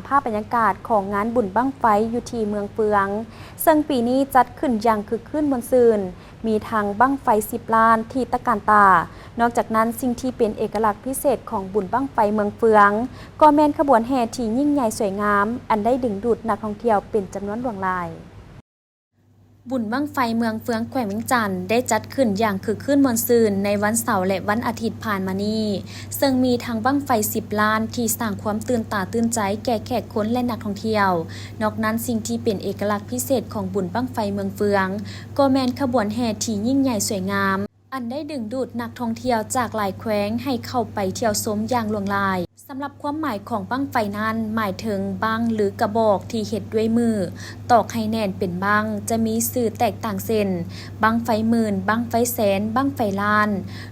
ພາບບັນຍາກາດຂອງງານບຸນບັ້ງໄຟຢູ່ທີ່ເມືອງເຟືອງ ເຊິ່ງປີນີ້ຈັດຂຶ້ນຢ່າງຄຶກຄື້ນມ່ວນຊື່ນ, ມີທັງບັ້ງໄຟສິບລ້ານທີ່ຕະການຕາ. ນອກຈາກນັ້ນ, ສິ່ງທີ່ເປັນເອກະລັກພິເສດຂອງບຸນບັ້ງໄຟເມືອງເຟືອງ ກໍແມ່ນຂະບວນແຫ່ທີ່ຍິ່ງໃຫຍ່ສວຍງາມ, ອັນໄດ້ດຶງດູດນັກທ່ອງທ່ຽວເປັນຈຳນວນຫຼວງຫຼາຍ. ບຸນບັ້ງໄຟເມືອງເຟືອງ ແຂວງວຽງຈັນ ໄດ້ຈັດຂຶ້ນຢ່າງຄຶກຄື້ນມ່ວນຊື່ນໃນວັນເສົາ ແລະ ວັນອາທິດຜ່ານມານີ້, ເຊິ່ງມີທັງບັ້ງໄຟສິບລ້ານທີ່ສ້າງຄວາມຕື່ນຕາຕື່ນໃຈແກ່ແຂກຄົນ ແລະ ນັກທ່ອງທ່ຽວ. ນອກນັ້ນ, ສິ່ງທີ່ເປັນເອກະລັກພິເສດຂອງບຸນບັ້ງໄຟເມືອງເຟືອງ ກໍແມ່ນຂະບວນແຫ່ທີ່ຍິ່ງໃຫຍ່ສວຍງາມ, ອັນໄດ້ດຶງດູດນັກທ່ອງທ່ຽວຈາກຫຼາຍແຂວງໃຫ້ເຂົ້າໄປທ່ຽວຊົມຢ່າງຫຼວງຫຼາຍ. ສຳລັບຄວາມໝາຍຂອງບັ້ງໄຟນັ້ນ ໝາຍເຖິງບັ້ງ ຫຼື ກະບອກທີ່ເຮັດດ້ວຍມື, ຕອກໃຫ້ແໜ້ນເປັນບັ້ງ, ຈະມີຊື່ແຕກຕ່າງເຊັ່ນ ບັ້ງໄຟໝື່ນ, ບັ້ງໄຟແສນ, ບັ້ງໄຟລ້ານ,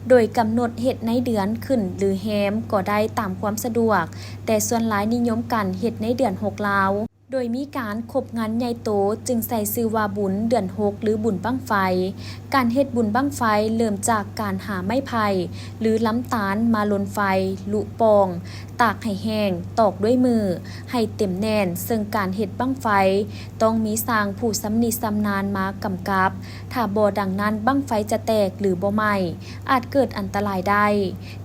ໂດຍກຳນົດເຮັດໃນເດືອນຂຶ້ນ ຫຼື ແຮມກໍໄດ້ຕາມຄວາມສະດວກ, ແຕ່ສ່ວນຫຼາຍນິຍົມກັນເຮັດໃນເດືອນຫົກລາວ. ໂດຍມີການຄົບງານໃຫຍ່ໂຕ ຈຶ່ງໃສ່ຊື່ວ່າບຸນເດືອນຫົກ ຫຼື ບຸນບັ້ງໄຟ. ການເຮັດບຸນບັ້ງໄຟເລີ່ມຈາກການຫາໄມ້ໄຜ່ ຫຼື ລຳຕານມາລົນໄຟ, ລຸປ່ອງ, ຕາກໃຫ້ແຫ້ງ, ຕອກດ້ວຍມືໃຫ້ເຕັມແໜ້ນ, ເຊິ່ງການເຮັດບັ້ງໄຟຕ້ອງມີຊ່າງຜູ້ຊຳນິຊຳນານມາກຳກັບ. ຖ້າບໍ່ດັ່ງນັ້ນ, ບັ້ງໄຟຈະແຕກ ຫຼື ບໍ່ໄໝ້, ອາດເກີດອັນຕະລາຍໄດ້.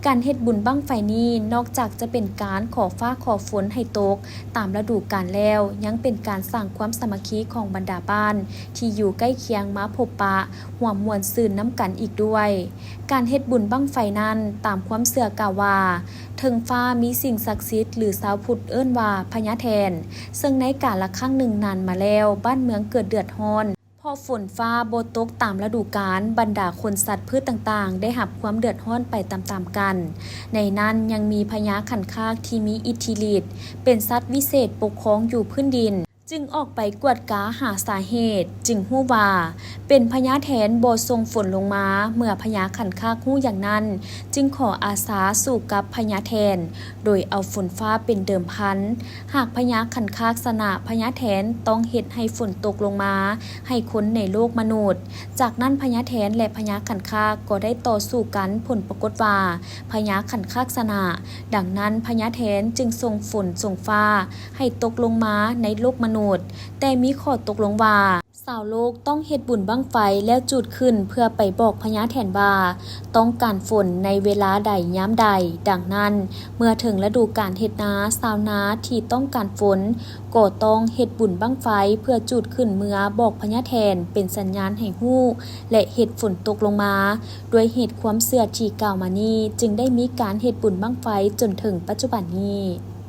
ການເຮັດບຸນບັ້ງໄຟນີ້ ນອກຈາກຈະເປັນການຂໍຟ້າຂໍຝົນໃຫ້ຕົກ ຕາມລະດູການແລ້ວ ຍັງເປັນການສ້າງຄວາມສາມັກຄີຂອງບັນດາບ້ານທີ່ຢູ່ໃກ້ຄຽງມາພົບປະຮ່ວມມ່ວນຊື່ນນຳກັນອີກດ້ວຍ. ການເຮັດບຸນບັ້ງໄຟນັ້ນ ຕາມຄວາມເຊື່ອກ່າວວ່າ ເທິງຟ້າມີສິ່ງສັກສິດ ຫຼື ຊາວພຸດເອີ້ນວ່າພະຍາແຖນ, ເຊິ່ງໃນກາລະຄັ້ງໜຶ່ງນານມາແລ້ວ ບ້ານເມືອງເກີດເດືອດຮ້ອນ ເພາະຝົນຟ້າບໍ່ຕົກຕາມລະດູການ, ບັນດາຄົນ ສັດ ພືດຕ່າງໆ ໄດ້ຮັບຄວາມເດືອດຮ້ອນໄປຕາມໆກັນ. ໃນນັ້ນຍັງມີພະຍາຂັນຄາກທີ່ມີອິດທິລິດ, ເປັນສັດວິເສດປົກຄອງຢູ່ພື້ນດິນ, ຈຶ່ງອອກໄປກວດກາຫາສາເຫດ, ຈຶ່ງຮູ້ວ່າເປັນພະຍາແຖນບໍ່ສົ່ງຝົນລົງມາ. ເມື່ອພະຍາຂັນຄາກຮູ້ຢ່າງນັ້ນ, ຈຶ່ງຂໍອາສາສູ້ກັບພະຍາແຖນ ໂດຍເອົາຝົນຟ້າເປັນເດີມພັນ. ຫາກພະຍາຂັນຄາກຊະນະ, ພະຍາແຖນຕ້ອງເຮັດໃຫ້ຝົນຕົກລົງມາໃຫ້ຄົນໃນໂລກມະນຸດ. ຈາກນັ້ນພະຍາແຖນ ແລະ ພະຍາຂັນຄາກກໍໄດ້ຕໍ່ສູ້ກັນ, ຜົນປາກົດວ່າພະຍາຂັນຄາກຊະນະ. ດັ່ງນັ້ນພະຍາແຖນຈຶ່ງສົ່ງຝົນສົ່ງຟ້າໃຫ້ຕົກລົງມາໃນໂລກມະນຸດ, ແຕ່ມີຂໍ້ຕົກລົງວ່າ ຊາວໂລກຕ້ອງເຮັດບຸນບັ້ງໄຟແລ້ວຈູດຂຶ້ນເພື່ອໄປບອກພະຍາແຖນວ່າຕ້ອງການຝົນໃນເວລາໃດຍາມໃດ. ດັ່ງນັ້ນ ເມື່ອເຖິງລະດູການເຮັດນາ, ຊາວນາທີ່ຕ້ອງການຝົນກໍຕ້ອງເຮັດບຸນບັ້ງໄຟເພື່ອຈູດຂຶ້ນເມືອບອກພະຍາແຖນເປັນສັນຍານໃຫ້ຮູ້ ແລະ ເຮັດຝົນຕົກລົງມາ. ດ້ວຍເຫດຄວາມເຊື່ອທີ່ກ່າວມານີ້ ຈຶ່ງໄດ້ມີການເຮັດບຸນບັ້ງໄຟຈົນເຖິງປັດຈຸບັນນີ້.